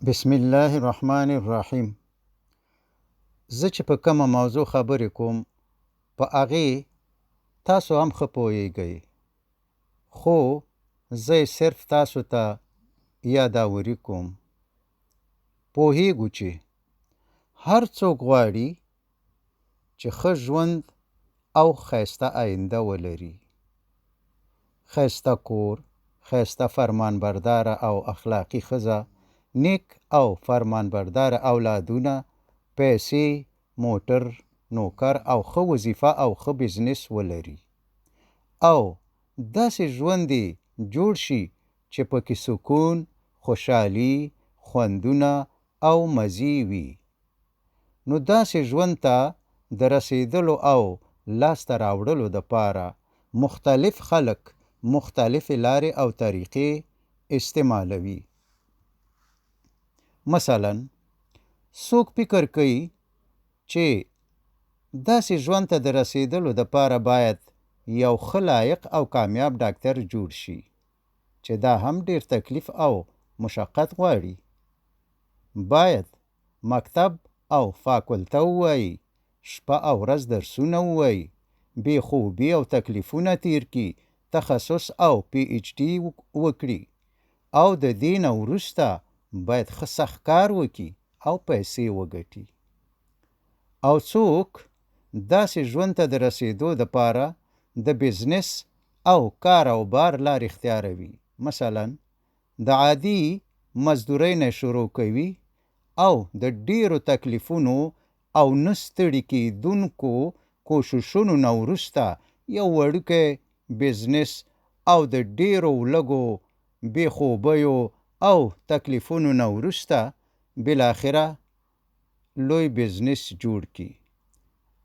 بسم الله الرحمن الرحیم. زه چې په کومه موضوع خبرې کوم، په هغې تاسو هم ښه پوهیږئ، خو زه یې صرف تاسو ته یاداوري کوم. پوهیږو چې هر څوک غواړي چې ښه ژوند او ښایسته آینده ولري، ښایسته کور، ښایسته فرمانبرداره او اخلاقي ښځه، نیک او فرمانبرداره اولادونه، پیسې، موټر، نوکر او ښه وظیفه او ښه بزنس ولري، او داسې ژوند یې جوړ شي چې پکې سکون، خوشحالي، خوندونه او مزې وي. نو داسې ژوند ته د رسېدلو او لاسته راوړلو دپاره مختلف خلک مختلفې لارې او طریقې استعمالوي. مثلا څوک فکر کوي چې داسې ژوند ته د رسېدلو دپاره باید یو ښه، لایق او کامیاب ډاکتر جوړ شي، چې دا هم ډېر تکلیف او مشقت غواړي. باید مکتب او فاکولته ووایي، شپه او ورځ درسونه ووایي، بې خوبي او تکلیفونه تېر کړي، تخصص او پي ایچ ډي وکړي، او د دې نه وروسته باید ښه سخت کار وکړي او پیسې وګټي. او څوک داسې ژوند ته د رسېدو دپاره د بزنس او کار او بار لار اختیاروي. مثلا د عادي مزدورۍ نه شروع کوي او د ډېرو تکلیفونو او نه ستړي کېدونکو کوششونو نه وروسته یو وړوکی بزنس او د ډېرو ولږو، بې خوبیو او تکلیفونو نه وروسته بالاخره لوی بزنس جوړ کړي.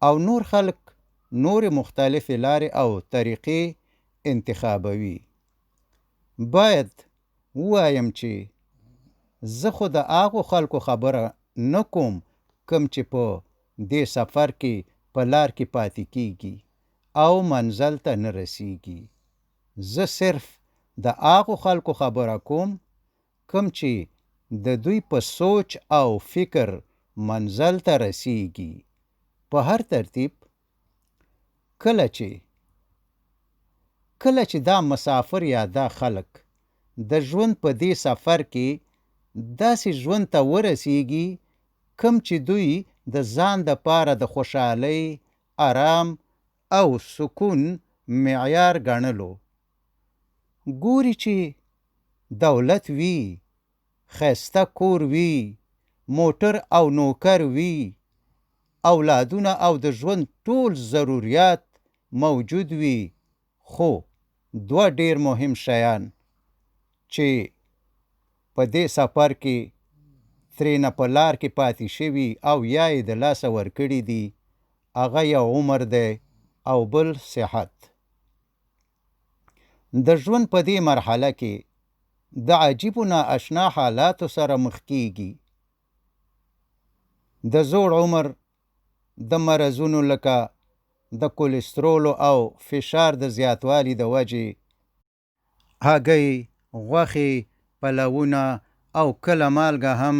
او نور خلک نورې مختلفې لارې او طریقې انتخابوي. باید ووایم چې زه خو د هغو خلکو خبره نه کوم کوم چې په دې سفر کې په لار کې پاتې کیږي او منزل ته نه رسیږي. زه صرف د هغو خلکو خبره کوم کوم چې د دوی په سوچ او فکر منزل ته رسیږي. په هر ترتیب، کله چې کله چې دا مسافر یا دا خلک د ژوند په دې سفر کې داسې ژوند ته ورسیږي کوم چې دوی د ځان دپاره د خوشحالۍ، ارام او سکون معیار ګڼلو، ګوري چې دولت وي، ښایسته کور وي، موټر او نوکر وي، اولادونه او د ژوند ټول ضروریات موجود وي، خو دوه ډېر مهم شیان چې په دې سفر کې ترېنه په لار کې پاتې شوي او یا یې د لاسه ورکړي دي، هغه یو عمر دی او بل صحت. د ژوند په دې مرحله کې د عجیبو نا اشنا حالاتو سره مخ کیږي. د زوړ عمر د مرضونو لکه د کولیسترولو او فشار د زیاتوالي د وجې هګۍ، غوښې، پلوونه او کله مالګه هم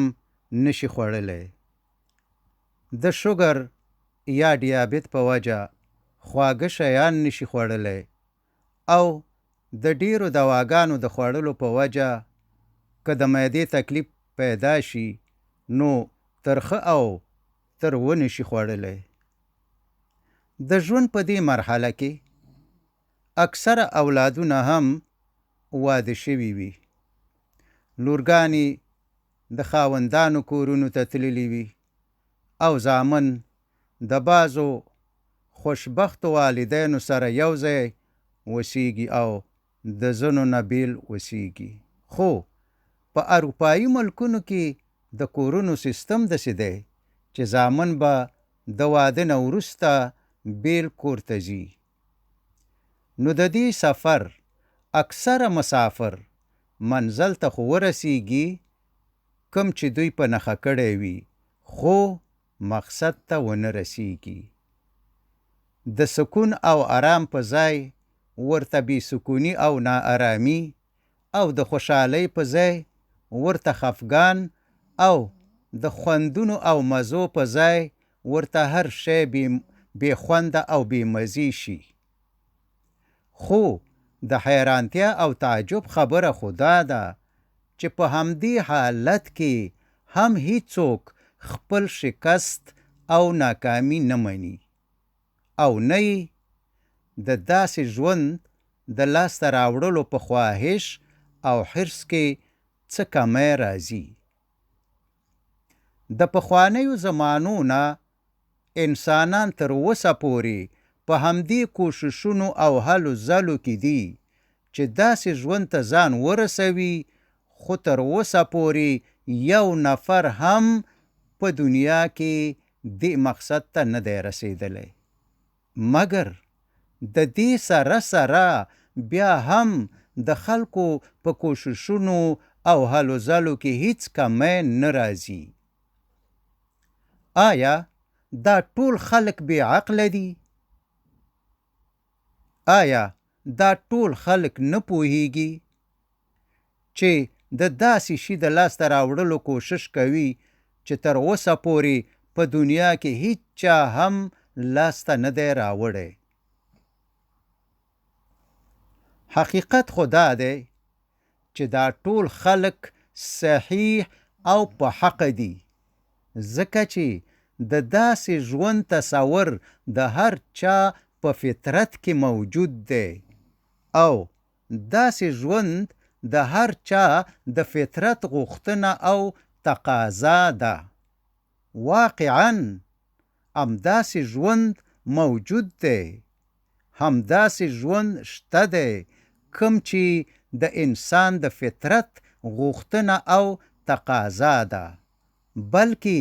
نشي خوړلی. د شوګر یا ډیابت په وجه خواږه شیان نشي خوړلی او د ډېرو دواګانو د خوړلو په وجه که د معدې تکلیف پیدا شي نو ترخه او تروه نشي خوړلی. د ژوند په دې مرحله کې اکثره اولادونه هم واده شوي وي، لورګانې د خاوندانو کورونو ته تللي وي او زامن د بعضو خوشبختو والدینو سره یو ځای وسیږي او د ځینو نه بیل وسیږي. خو په اروپایي ملکونو کې د کورونو سیستم داسې دی چې زامن به د واده نه وروسته بیل کور ته ځي. نو د دې سفر اکثره مسافر منزل ته خو ورسیږي کوم چې دوی په نښه کړی وي، خو مقصد ته ونه رسیږي. د سکون او ارام په ځای ورته بې سکوني او نا ارامي او د خوشحالۍ په ځای ورته خفګان او د خوندونو او مزو په ځای ورته هر شی بې خونده او بې مزې شي. خو د حیرانتیا او تعجب خبره خو دا ده چې په همدې حالت کې هم هیڅوک خپل شکست او ناکامي نه مني او نه یې د داسې ژوند د لاسته راوړلو په خواهش او حرص کې څه کمی راځي. د پخوانیو زمانو نه انسانان تر اوسه پورې په همدې کوششونو او هلو ځلو کې دي چې داسې ژوند ته ځان ورسوي، خو تر اوسه پورې یو نفر هم په دنیا کې دې مقصد ته نه دی رسېدلی. مګر د دې سره سره بیا هم د خلکو په کوششونو او هلو ځلو کې هیڅ کمی نه راځي. آیا دا ټول خلک بې عقله دي؟ آیا دا ټول خلک نه پوهیږي چې د داسې شي د لاسته راوړلو کوشش کوي چې تر اوسه پورې په دنیا کې هیچا هم لاسته نه دی راوړی؟ حقیقت خو دا دی چې دا ټول خلک صحیح او په حقه دي، ځکه چې د داسې ژوند تصور د هر چا په فطرت کې موجود دی او داسې ژوند د هر چا د فطرت غوښتنه او تقاضا ده. واقعا همداسې ژوند موجود دی، همداسې ژوند شته دی کوم چې د انسان د فطرت غوښتنه او تقاضا ده، بلکې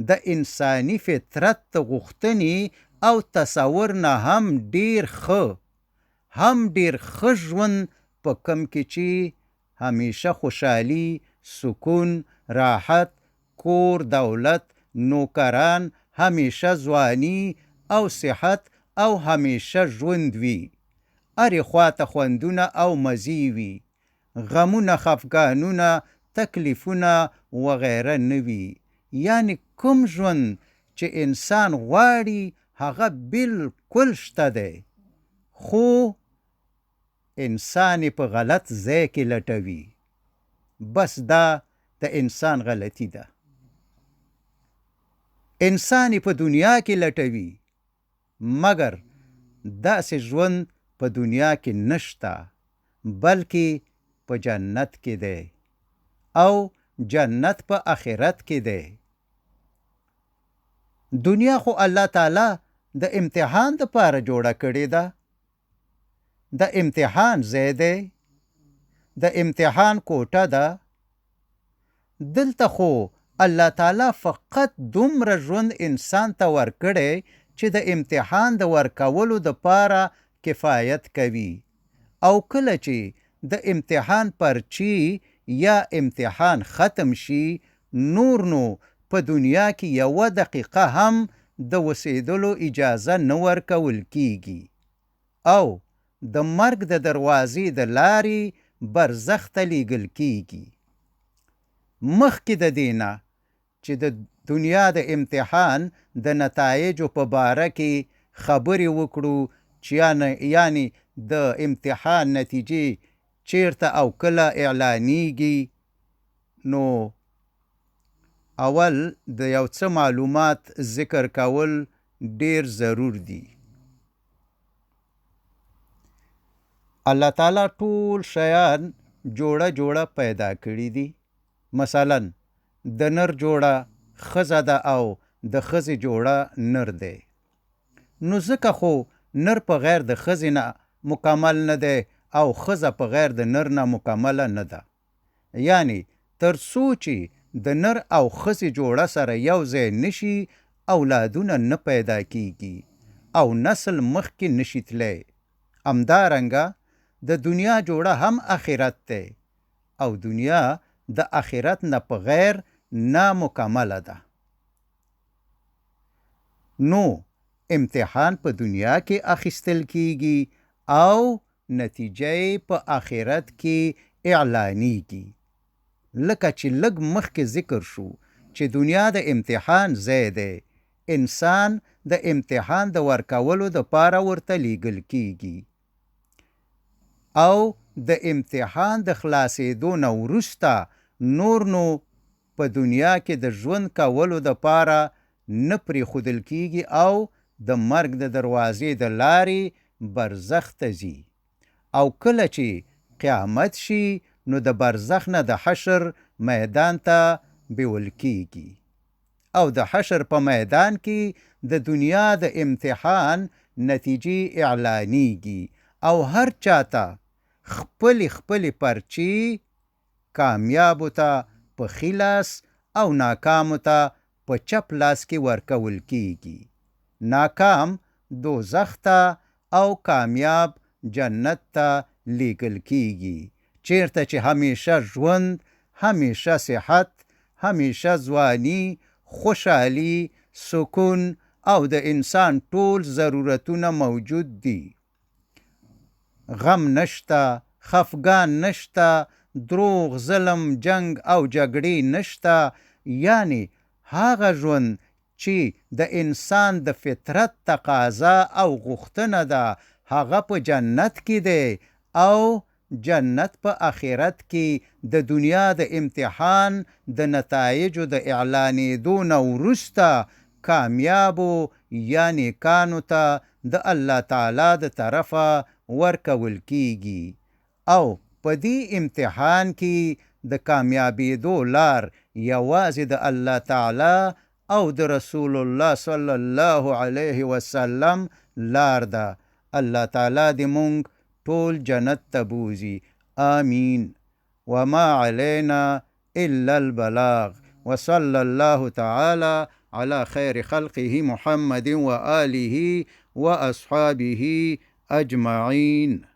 د انساني فطرت د غوښتنې او تصور نه هم ډیر ښه، هم ډیر ښه ژوند په کوم کې چې همیشه خوشحالي، سکون، راحت، کور، دولت، نوکران، همیشه ځواني او صحت او همیشه ژوند وي، هرې خواته خوندونه او مزې وي، غمونه، خفګانونه، تکلیفونه وغیره نه وي. یعنې کوم ژوند چې انسان غواړي هغه بالکل شته دی، خو انسان یې په غلط ځای کې لټوي. بس دا د انسان غلطي ده. انسان یې په دنیا کې لټوي، مګر داسې ژوند په دنیا کې نشته، بلکې په جنت کې دی او جنت په آخرت کې دی. دنیا خو الله تعالی د امتحان دپاره جوړه کړې ده، د امتحان ځای دی، د امتحان کوټه ده. دلته خو الله تعالی فقط دومره ژوند انسان ته ورکړی چې د امتحان د ورکولو دپاره کفایت کوي، او کله چې د امتحان پرچې یا امتحان ختم شي، نور نو په دنیا کې یوه دقیقه هم د وسېدلو اجازه نه ورکول کیږي او د مرګ د دروازې د لارې برزخ ته لیږل کیږي. مخکې د دې نه چې د دنیا د امتحان د نتایجو په باره کې خبرې وکړو، چې یعنی د امتحان نتیجې چیرته او کله اعلانیږي، نو اول د یو څه معلومات ذکر کول ډیر ضرور دي. الله تعالی ټول شیان جوړه جوړه پیدا کړي دي. مثلا د نر جوړه ښځه ده او د ښځې جوړه نر دی، نو ځکه خو نر په غیر د ښځې نه مکمل نه دی او ښځه په غیر د نر نه مکمله نه ده. یعنی تر څو چې د نر او ښځې جوړه سره یو ځای نشي، اولادونه نه پیدا کیږي او نسل مخکې نشي تللی. همدارنګه د دنیا جوړه هم آخرت دی او دنیا د آخرت نه په غیر نامکمله ده. نو امتحان په دنیا کې اخیستل کیږي او نتیجه یې په آخرت کې اعلانیږي. لکه چې لږ مخکې ذکر شو چې دنیا د امتحان ځای دی، انسان د امتحان د ورکولو دپاره ورته لیږل کیږي او د امتحان د خلاصېدو نه وروسته نور نو په دنیا کې د ژوند کولو دپاره نه پرېښودل کیږي او د مرګ د دروازې د لارې برزخ ته ځي او کله چې قیامت شي نو د برزخ نه د حشر میدان ته بیول کیږي او د حشر په میدان کې د دنیا د امتحان نتیجې اعلانیږي او هر چاته خپلې خپلې پرچې، کامیابو ته په ښي لاس او ناکامو ته په چپ لاس کې ورکول کیږي. ناکام دوزخ ته او کامیاب جنت ته لیږل کیږي، چیرته چې همیشه ژوند، همیشه صحت، همیشه ځواني، خوشحالي، سکون او د انسان ټول ضرورتونه موجود دي. غم نشته، خفګان نشته، دروغ، ظلم، جنګ او جګړې نشته، یعنې هغه ژوند چې د انسان د فطرت تقاضا او غوښتنه ده هغه په جنت کې دی او جنت په اخرت کې د دنیا د امتحان د نتایجو د اعلانېدو نه وروسته کامیابو یا نیکانو ته د الله تعالی د طرفه ورکول کیږي او په دې امتحان کې د کامیابېدو لار یوازې د الله تعالی او د رسول الله صلی الله علیه وسلم لار ده. الله تعالی دې مونږ ټول جنت ته بوځي. آمین. وما علینا الا البلاغ. وصلی الله تعالی على خير خلقه محمد وآله وأصحابه أجمعين.